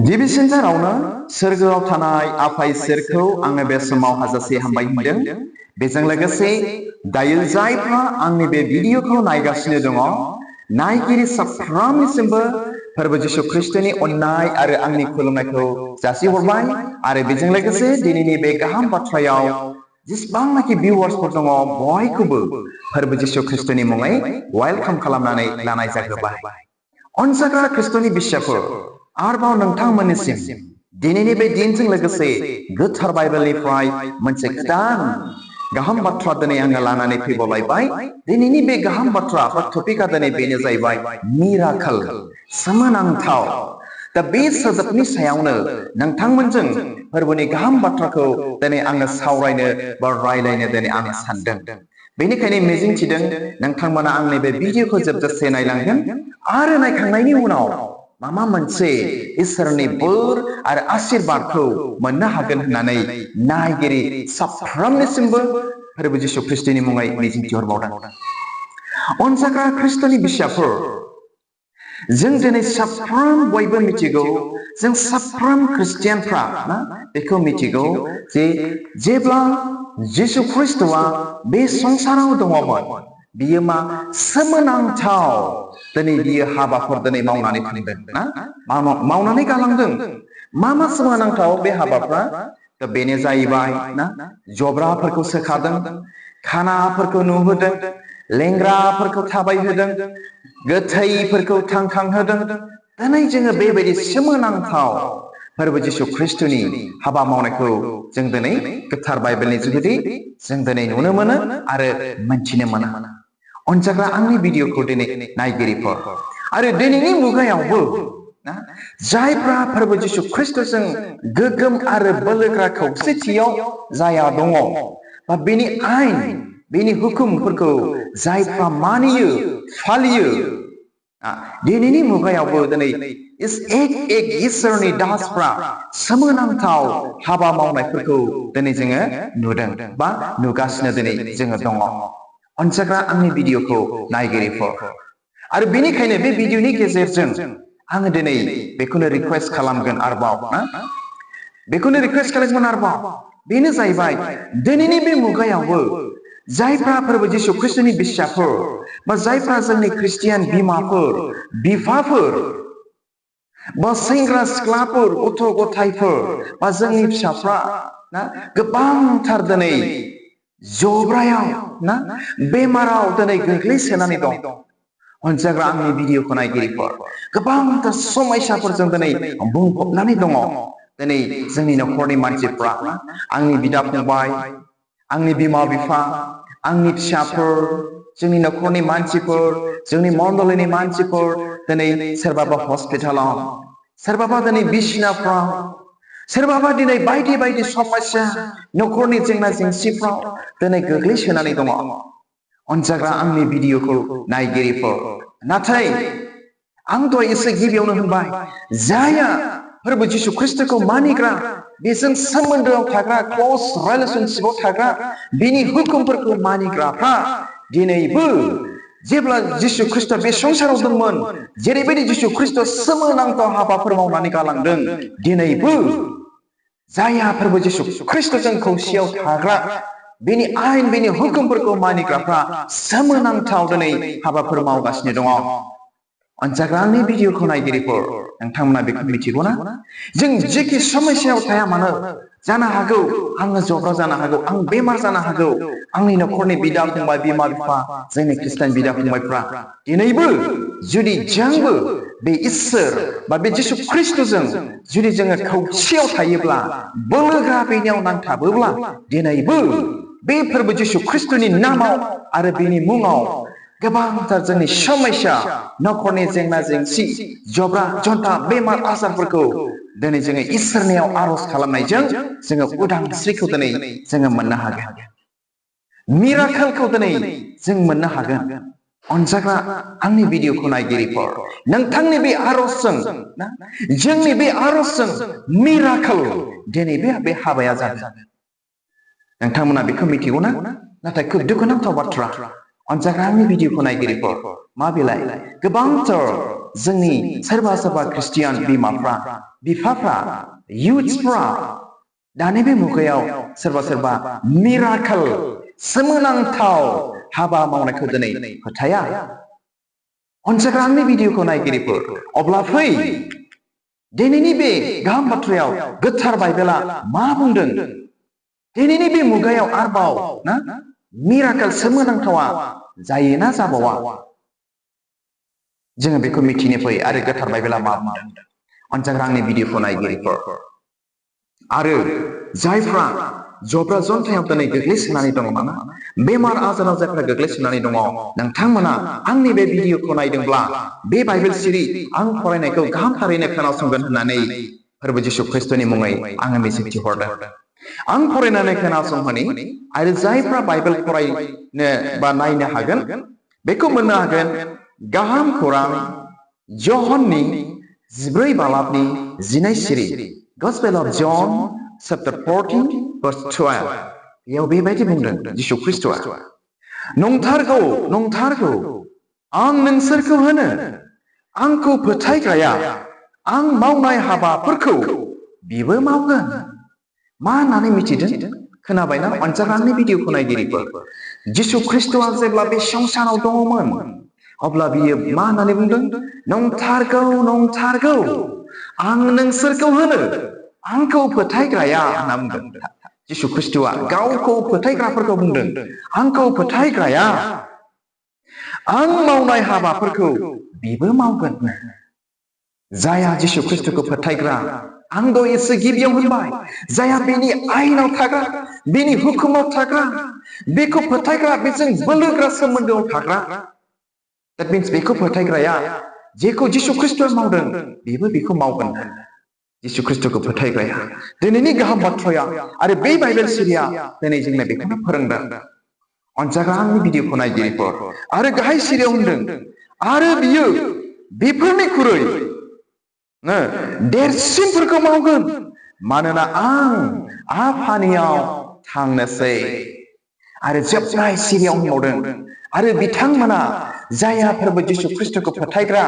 गिबिसिन सानावनो सोरगोआव थानाय आफा इसोरखौ आङो बे समाव हाजासे हामबाय होनदों। बेजों लोगोसे दायो जायफ्रा आंनि बे भिडिअखौ नायगासिनो दङ, नायगिरि साफ्रोमनिसिमबो फोरबो जिसु ख्रिस्टनि अननाय आरो आंनि खुलुमनायखौ जासिहरबाय। आरो बेजों लोगोसे दिनैनि बे गाहाम बाथ्रायाव जेसेबांनाखि भिउवार्सफोर दङ बयखौबो फोरबो जिसु ख्रिस्टनि मुङै वेलकाम खालामनानै लानाय जाग्रोबाय। अनसायग्रा ख्रिस्टनि बिसियाफोर, आरोबाव नोंथांमोननिसिम दिनैनि बे दिनजों लोगोसे गोथार बाइबेलनिफ्राय मोनसे गोदान गाहाम बाथ्रा दिनै आङो लानानै फैबावलायबाय। दिनैनि बे गाहाम बाथ्रा बा टपिकआ दिनै बेनो जाहैबाय मिराकल, सोमोनांथाव। दा बे सोदोबनि सायावनो नोंथांमोनजों फोरबोनि गाहाम बाथ्राखौ दिनै आङो सावरायनो बा रायलायनो दिनै आं सानदों। बेनिखायनो मिजिंथिदों नोंथांमोना आंनि बे भिडिअखौ जोबजासे नायलांगोन आरो नायखांनायनि उनाव माबा मोनसे इसोरनि बोर आरो आशीर्बादखौ मोननो हागोन होननानै नायगिरि साफ्रोमनिसिमबो फोरबो जिसु ख्रिस्टनि मुङै मिजिंथिहरबावदों। अनसायग्रा ख्रिस्टनि बिसियाफोर, जों दिनै साफ्रोम बयबो मिथिगौ, जों साफ्रोम ख्रिस्टियानफ्रा बेखौ मिथिगौ जे जेब्ला जिसु ख्रिस्टआ बे संसाराव दङमोन, बियो मा सोमोनांथाव दिनै बियो हाबाफोर दिनै मावनानै थांदों ना, मावनानै गालांदों। मा सोमोनांथाव बे हाबाफ्रा? दा बेनो जाहैबाय ना, जब्राफोरखौ सोखादों, खानाफोरखौ नुहोदों, लेंग्राफोरखौ थाबायहोदों, गोथैफोरखौ थांखांहोदों। दिनै जोङो बेबायदि सोमोनांथाव फोरबो जिसु ख्रिस्टनि हाबा मावनायखौ जों दिनै गोथार बाइबेलनि जुगिदि जों दिनै नुनो मोनो आरो मोनथिनो मोनो। अनसायग्रा आंनि भिडिअखौ दिनै नायगिरिफोर, आरो दिनैनि मुगायावबो जायफ्रा फोरबो जिसु ख्रिस्टजों गोगोम आरो बोलोग्रा खौसेथियाव जाया दङ, बा बेनि आयेन बेनि हुकुमफोरखौ जायफ्रा मानियो फालियो, दिनैनि मुगायावबो दिनै एक इसोरनि दासफ्रा सोमोनांथाव हाबा मावनायफोरखौ दिनै जोङो नुदों बा नुगासिनो दिनै जोङो दङ। अनसायग्रा आंनि भिडिअखौ नायगिरिफोर, आरो बेनिखायनो बे भिडिअनि गेजेरजों आङो दिनै बेखौनो रिक्वेस्ट खालामगोन आरोबाव बेनो जाहैबाय दिनैनि बे मुगायावबो जायफ्रा फोरबो जिसु ख्रिस्टनि बिसियाफोर, बा जायफ्रा जोंनि ख्रिस्टियान बिमाफोर बिफाफोर, बा सेंग्रा सिख्लाफोर गथ' गथायफोर, बा जोंनि फिसाफ्रा गोबांथार दिनै जब्रायाव बेमाराव दिनै गोग्लैसोनानै दं। अनसायग्रा आंनि भिडिअखौ नायगिरिफोर, गोबांथार समयसाफोरजों दिनै बुंफबनानै दङ। दिनै जोंनि न'खरनि मानसिफ्रा, आंनि बिदा फंबाय, आंनि बिमा बिफा, आंनि फिसाफोर, जोंनि न'खरनि मानसिफोर, जोंनि मण्डलीनि मानसिफोर दिनै सोरबाबा हस्पिटालाव, सोरबाबा दिनै बिसिनाफ्राव, सोरबाबा दिनै बायदि बायदि समस्या न'खरनि जेंना जेंसिफ्राव दिनै गोग्लैसोनानै दङ। अनसायग्रा आंनि भिडिअखौ नायगिरिफोर, नाथाय आं दहाय एसे गिबियावनो होनबाय, जायहा फोरबो जिसु ख्रिस्टखौ मानिग्रा, बेजों सोमोन्दोआव थाग्रा, क्ल'ज रिलेशनशिपआव थाग्रा, बिनि हुकुमफोरखौ मानिग्राफ्रा दिनैबो जेब्ला जिसु ख्रिस्टआ बे संसाराव दंमोन, जेरैबायदि जिसु ख्रिस्टआ सोमोनांथाव हाबाफोर मावनानै गालांदों, दिनैबो जायहा फोरबो जिसु ख्रिस्टजों खौसेयाव थाग्रा, बेनि आयेन बेनि हुकुमफोरखौ मानिग्राफ्रा सोमोनांथाव दिनै हाबाफोर मावगासिनो दङ। अनसायग्रा आंनि भिडिअखौ नायगिरिफोर, नोंथांमोना बेखौ मिथिगौना? जों जेखि समस्यायाव थाया मानो, जानो हागौ आङो जब्रा जानो हागौ, आं बेमार जानो हागौ, आंनि न'खरनि बिदा फंबाय बिमा बिफा, जोंनि ख्रिस्टान बिदा फंबायफ्रा दिनैबो जुदि जोंबो बे इसोर बा बे जिसु ख्रिस्टजों जुदि जोङो खौसेयाव थायोब्ला, बोलोग्रा बेनियाव नांथाबोब्ला, दिनैबो बे फोरबो जिसु ख्रिस्टनि नामाव आरो बेनि मुङाव गोबांथार जोंनि समस्या, न'खरनि जेंना जेंसि, जब्रा जन्था बेमार आजारफोरखौ दिनै जोङो इसोरनियाव आर'ज खालामनायजों जोङो उदांस्रिखौ दिनै जोङो मोननो हागोन। मिराकलखौ दिनै जों मोननो हागोन। अनसायग्रा आंनि भिडिअखौ नायगिरिफोर, नोंथांनि बे आर'जजों, जोंनि बे आर'जजों मिराकल दिनै बे हाबाया जागोन। नोंथांमोना बेखौ मिथिगौ ना? नाथाय खोब दुखुनांथाव बाथ्रा, अनजाग्रा आंनि भिडिअखौ नायगिरिफोर मा बेलाय गोबांथार जोंनि सोरबा सोरबा ख्रिस्टियान बिमाफ्रा बिफाफ्रा युथ्सफ्रा दानि बे मुगायाव सोरबा सोरबा मिराकल सोमोनांथाव हाबा मावनायखौ दिनै फोथाया अनजाग्रा आंनि भिडिअखौ नायगिरिफोर अब्ला फै दिनैनि बे गाहाम बाथ्रायाव गोथार बाइबेला मा बुंदों दिनैनि बे मुगायाव आरोबाव ना मिराकल सोमोनांथावा जायोना जाबावा जोङो बेखौ मिथिनो फै आरो गोथार बाइबेला मा बुंदों अनजाग्रा आंनि भिडिअखौ नायगिरिफोर आरो जायफ्रा जब्रा जन्थायाव दिनै गोग्लैसोनानै दङ नामा बेमार आजाराव जायफ्रा गोग्लैसोनानै दङ नोंथांमोना आंनि बे भिडिअखौ नायदोंब्ला बे बाइबेल सिरि आं फरायनायखौ गाहाम थारैनो खोनासंगोन होननानै फोरबो जिसु ख्रिस्टनि मुङै आङो मिजिंथि हरदों आं फरायनानै खोनासंहोनि आरो जायफ्रा बाइबेल फरायनो बा नायनो हागोन बेखौ मोननो हागोन गाहाम खौरां यहननि 14 बालाबनि 12 सिरि Gospel of John chapter 14 verse 12 बेयाव बेबायदि बुंदों जिसु ख्रिस्टआ नंथारगौ नंथारगौ आं नोंसोरखौ होनो आंखौ फोथायग्राया आं मावनाय हाबाफोरखौ बिबो मावगोन मा होननानै मिथिदों खोनाबायना अनजाग्रा आंनि भिडिअखौ नायगिरिफोर जिसु ख्रिस्टआ जेब्ला बे संसाराव दङमोन अब्ला बियो मा होननानै बुंदों नंथारगौ नंथारगौ आं नोंसोरखौ होनो आंखौ फोथायग्राया होनना बुंदों जिसु ख्रिस्टआ गावखौ फोथायग्राफोरखौ बुंदों आंखौ फोथायग्राया आं मावनाय हाबाफोरखौ बिबो मावगोन जाया जिसु ख्रिस्टखौ फोथायग्रा आं दहाय एसे गिबियाव होनबाय जाया बेनि आयेनाव थाग्रा बेनि हुकुमाव थाग्रा बेखौ फोथायग्रा बेजों बोलोग्रा सोमोन्दोआव थाग्रा that means बेखौ फोथायग्राया जेखौ जिसु ख्रिस्टआ मावदों बेबो बेखौ मावगोन जिसु ख्रिस्टखौ फोथायग्राया दिनैनि गाहाम बाथ्राया आरो बे बाइबेल सिरिया दिनै जोंनो बेखौनो फोरोंदों अनजाग्रा आंनि भिडिअखौ नायगिरिफोर आरो गाहाय सिरियाव होनदों आरो बियो बेफोरनिख्रुइ देरसिनफोरखौ मावगोन मानोना आं आफानियाव थांनोसै आरो जोबनाय सिरियाव होनबावदों आरो बिथांमोना जाया फोरबो जिसु ख्रिस्टखौ फोथायग्रा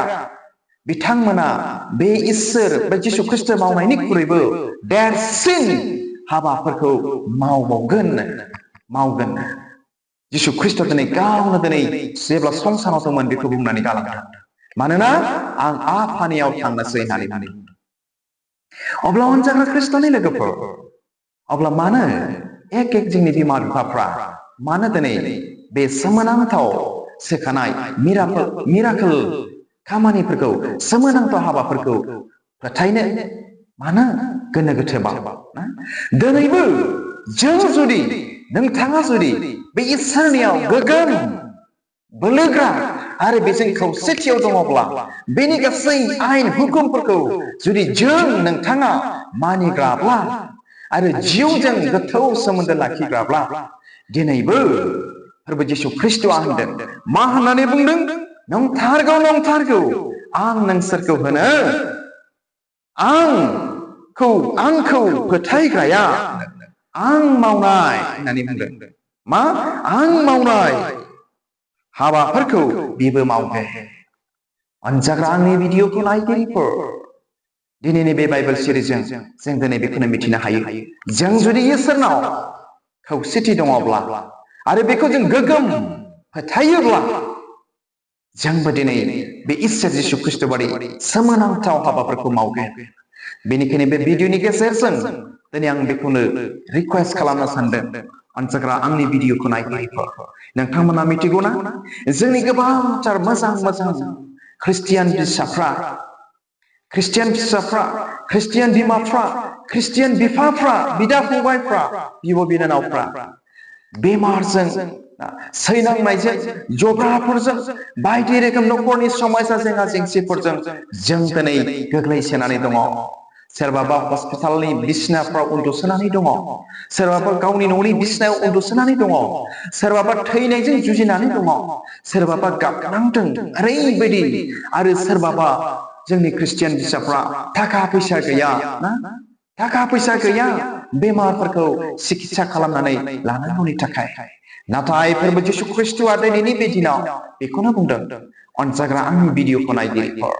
बिथांमोना बे इसोर बे जिसु ख्रिस्ट मावनायनिख्रुइबो देरसिन हाबाफोरखौ मावगोन जिसु ख्रिस्ट दिनै गावनो दिनै जेब्ला संसाराव दंमोन बेखौ बुंनानै गालांदों मानोना आं आफानियाव थांनोसै होननानै बुंदों अब्ला अनजाग्रा ख्रिस्टनि लोगोफोर अब्ला मानो एक जोंनि बिमा बिफाफ्रा मानो दिनै बे सोमोनांथाव सोखानाय मिराकल खामानिफोरखौ सोमोनांथाव हाबाफोरखौ फोथायनो मानो गोनो गोथोबाव दिनैबो जों जुदि नोंथाङा जुदि बे इसोरनियाव गोगोम बोलोग्रा आरो बेजों खौसेथियाव दङब्ला बेनि गासै आयेन हुकुमफोरखौ जुदि जों नोंथाङा मानिग्राब्ला आरो जिउजों गोथौ सोमोन्दो लाखिग्राब्ला दिनैबो फोरबो जिसु ख्रिस्टआ होनदों मा होननानै बुंदों नंथारगौ नंथारगौ आं नोंसोरखौ होनो आंखौ फोथायग्राया आं मावनाय होननानै बुंदों मा आं मावनाय हाबाफोरखौ बिबो मावगोन अनजाग्रा आंनि भिडिअखौ नायगिरिफोर दिनैनि बे बाइबेल सिरिजों जों दिनै बेखौनो मिथिनो हायो जों जुदि इसोरनाव खौसेथि दङब्ला आरो बेखौ जों गोगोम फोथायोब्ला जोंबो दिनै बे इसोर जिसु ख्रिस्ट बायदि सोमोनांथाव हाबाफोरखौ मावगोन बेनिखायनो बे भिडिअनि गेजेरजों दिनै आं बेखौनो रिक्वेस्ट खालामनो सानदों अनजाग्रा आंनि भिडिअखौ नायगिरिफोर नोंथांमोना मिथिगौना जोंनि गोबांथार मोजां ख्रिस्टियान फिसाफ्रा ख्रिस्टियान बिमाफ्रा ख्रिस्टियान बिफाफ्रा बिदा फंबायफ्रा बिब' बिनानावफ्रा बेमारजों सैनांनायजों जब्राफोरजों बायदि रोखोम नखरनि समस्या जेंना जेंसिफोरजों जों दिनै गोग्लैसोनानै दङ सोरबाबा हस्पिटालनि बिसनाफ्राव उन्दुसोनानै दङ सोरबाबा गावनि न'नि बिसनायाव उन्दुसोनानै दङ सोरबाबा थैनायजों जुजिनानै दङ सोरबाबा गाबनांदों ओरैबायदि आरो सोरबाबा जोंनि ख्रिस्टियान फिसाफ्रा थाखा फैसा गैया बेमारफोरखौ सिकित्सा खालामनानै लानांगौनि थाखाय नाथाय फोरबो जिशु ख्रिस्टआ दिनैनि बे दिनाव बेखौनो बुंदों अनजाग्रा आंनि भिडिअखौ नायगिरिफोर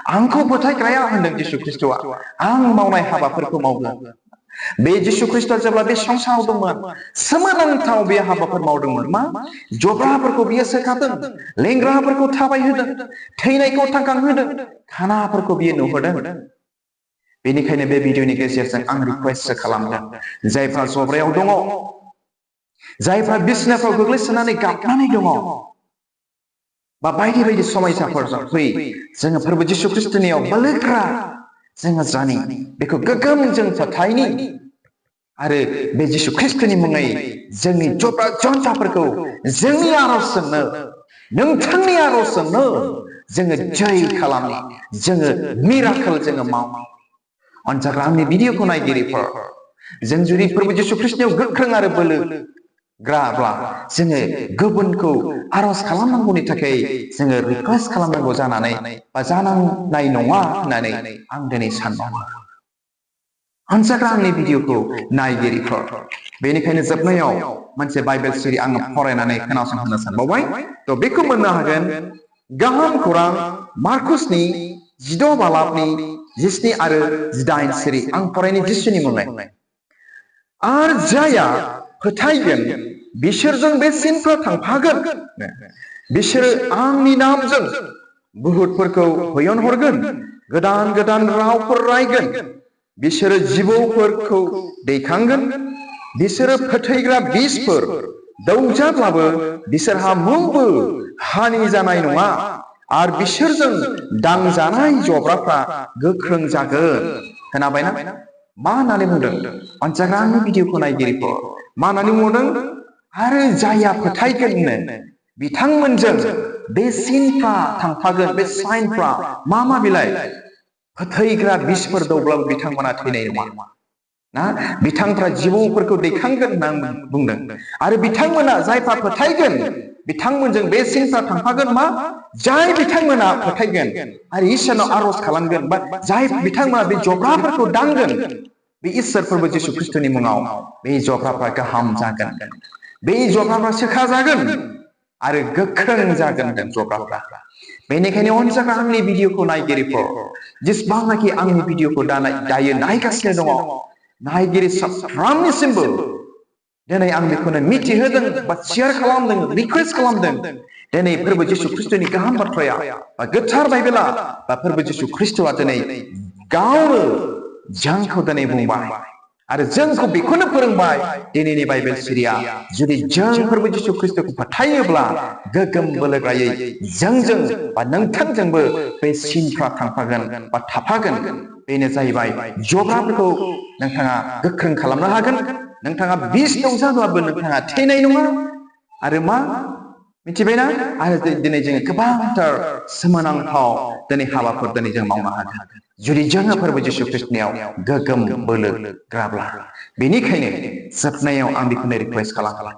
आंखौ फोथायग्राया होनदों जिशु ख्रिस्टआ आं मावनाय हाबाफोरखौ मावगोन बे जिशु ख्रिस्टआ जेब्ला बे संसाराव दंमोन सोमोनांथाव बे हाबाफोर मावदोंमोन मा जब्राफोरखौ बियो सोखादों लेंग्राफोरखौ थाबायहोदों थैनायखौ थांखांहोदों खानाफोरखौ बियो नुहोदों बेनिखायनो बे भिडिअनि गेजेरजों आं रिक्वेस्ट खालामदों जायफ्रा जब्रायाव दङ जायफ्रा बिसनाफ्राव गोग्लैसोनानै गाबनानै दङ बा बायदि बायदि समयसाफोरजों फै जोङो फोरबो जिशु ख्रिस्टनियाव बोलोग्रा जोङो जानि बेखौ गोगोम जों फोथायनि आरो बे जिशु ख्रिस्टनि मुङै जोंनि जब्रा जन्थाफोरखौ जोंनि आरजजोंनो नोंथांनि आरजजोंनो जोङो जय खालामनि जोङो मिराकल जोङो मावनि अनजाग्रा आंनि भिडिअखौ नायगिरिफोर जों जुदि फोरबो जिशु ख्रिस्टनियाव गोख्रों आरो बोलो ग्राब्ला जोङो गुबुनखौ आरज खालामनांगौनि थाखाय जोङो रिक्वेस्ट खालामनांगौ जानानै बा जानांनाय नङा होननानै आं दिनै सानबावो अनजाग्रा आंनि भिडिअखौ नायगिरिफोर बेनिखायनो जोबनायाव मोनसे बाइबेल सिरि आङो फरायनानै खोनासंहोनो सानबावबाय थ' बेखौ मोननो हागोन गाहाम खौरां मार्कुसनि 16 बालाबनि 17 आरो 18 सिरि आं फरायनि जिसुनि मुङै आरो जाया फोथायगोन बिसोरजों बे सिनफ्रा थांफागोन बिसोरो आंनि नामजों बुहुतफोरखौ होयनहरगोन गोदान गोदान रावफोर रायगोन बिसोरो जिबौफोरखौ दैखांगोन बिसोरो फोथैग्रा बिसफोर दौजाब्लाबो बिसोरहा मुंबो हानि जानाय नङा आरो बिसोरजों दांजानाय जब्राफ्रा गोख्रों जागोन खोनाबायना मा होननानै बुंदों अनजाग्रा आंनि भिडिअखौ नायगिरिफोर मा होननानै बुंदों आरो जाया फोथायगोननो बिथांमोनजों बे सिनफ्रा थांफागोन बे साइनफ्रा मा बिलाइ फोथैग्रा बिसफोर दौब्लाबो बिथांमोना थैनाय नङा ना बिथांफ्रा जिबौफोरखौ दैखांगोन होनना बुंदों आरो बिथांमोना जायफ्रा फोथायगोन बिथांमोनजों बे सिनफ्रा थांफागोन मा जाय बिथांमोना फोथायगोन आरो इसोरनाव आरज खालामगोन बा जाय बिथांमोना बे जब्राफोरखौ दांगोन बे इसोर फोरबो जिशु ख्रिस्टनि मुङाव बे जब्राफ्रा गाहाम जागोन बे जब्राफ्रा सोखा जागोन आरो गोख्रों जागोन जब्राफ्रा बेनिखायनो अनजाग्रा आंनि भिडिअखौ नायगिरिफोर जेसेबांनाखि आंनि भिडिअखौ दायो नायगासिनो दङ नायगिरि साफ्रोमनिसिमबो दिनै आं बेखौनो मिथिहोदों बा शेयार खालामदों रिक्वेस्ट खालामदों दिनै फोरबो जिशु ख्रिस्टनि गाहाम बाथ्राया बा गोथार बाइबेला बा फोरबो जिशु ख्रिस्टआ दिनै गावनो जोंखौ दिनै बुंबाय आरो जोंखौ बेखौनो फोरोंबाय दिनैनि बाइबेल सिरिया जुदि जों फोरबो जिशु ख्रिस्टखौ फोथायोब्ला गोगोम बोलोग्रायै जोंजों बा नोंथांजोंबो बे सिनफ्रा थांफागोन बा थाफागोन बेनो जाहैबाय जब्राफोरखौ नोंथाङा गोख्रों खालामनो हागोन नोंथाङा बिस दंजाब्लाबो नोंथाङा थैनाय नङा आरो मा मिथिबायना आरो दिनै जोङो गोबांथार सोमोनांथाव दिनै हाबाफोर दिनै जों मावनो हागोन जुदि जोङो फोरबो जिशु ख्रिस्टनियाव गोगोम बोलो ग्राब्ला बेनिखायनो जोबनायाव आं बेखौनो रिक्वेस्ट खालामो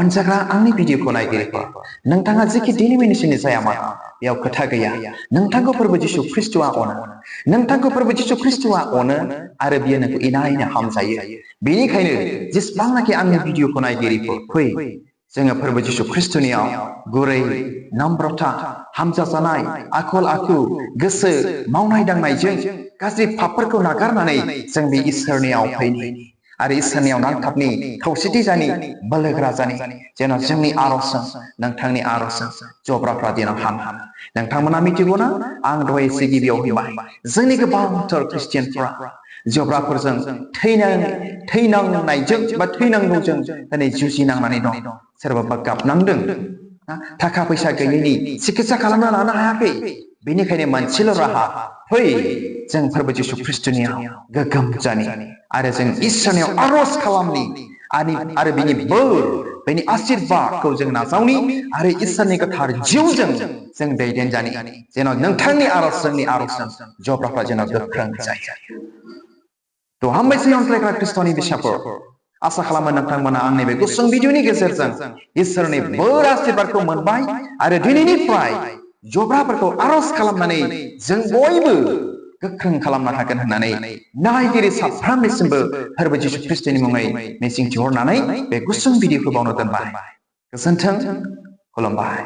अनजाग्रा आंनि भिडिअखौ नायगिरिफोर नोंथाङा जेखि डिनोमिनेसननि जाया मा बेयाव खोथा गैया नोंथांखौ फोरबो जिशु ख्रिस्टआ अनो नोंथांखौ फोरबो जिशु ख्रिस्टआ अनो आरो बियो नोंखौ इनायनो हामजायो बेनिखायनो जेसेबांनाखि आंनि भिडिअखौ नायगिरिफोर फै जोङो फोरबो जिशु ख्रिस्टनियाव गुरै नम्रता हामजा जानाय आखल आखु गोसो मावनाय दांनायजों गाज्रि पापफोरखौ नागारनानै जों बे इसोरनियाव फैनि आरो इसोरनियाव नांथाबनि खौसेथि जानि बोलोग्रा जानि जेन जोंनि आरजजों नोंथांनि आरजजों जब्राफ्रा दिनाव हामो नोंथांमोना मिथिगौना आं दहाय एसे गिबियाव होनबाय जोंनि गोबांथार ख्रिस्टियानफ्रा जब्राफोरजों थैनांनायजों बा थैनांगौजों दिनै जुजिनांनानै दं सोरबाबा गाबनांदों थाखा फैसा गैयैनि सिकित्सा खालामना लानो हायाखै बेनिखायनो मोनसेल राहा फै जों फोरबो जिशु ख्रिस्टनियाव गोगोम जानि आरो जों इसोरनियाव आरज खालामनि आरो बिनि बोर बेनि आशीर्बादखौ जों नाजावनि आरो इसोरनि गोथार जिउजों जों दैदेनजानि जेन नोंथांनि आरज जोंनि आरजजों जब्राफ्रा जेन गोख्रों जायो थ' हामबायसै अनसायग्रा ख्रिस्ट'नि बिसाफोर आसा खालामो नोंथांमोना आंनि बे गुसुं भिडिअनि गेजेरजों इसोरनि बोर आशीर्बादखौ मोनबाय आरो दिनैनिफ्राय जब्राफोरखौ आरज खालामनानै जों बयबो गोख्रों खालामनो हागोन होननानै नायगिरि साफ्रोमनिसिमबो फोरबो जिसु ख्रिस्टनि मुङै मिजिंथिहरनानै बे गुसुं भिडिअखौ बावनो दोनबाय। गोजोन्थों, खुलुमबाय।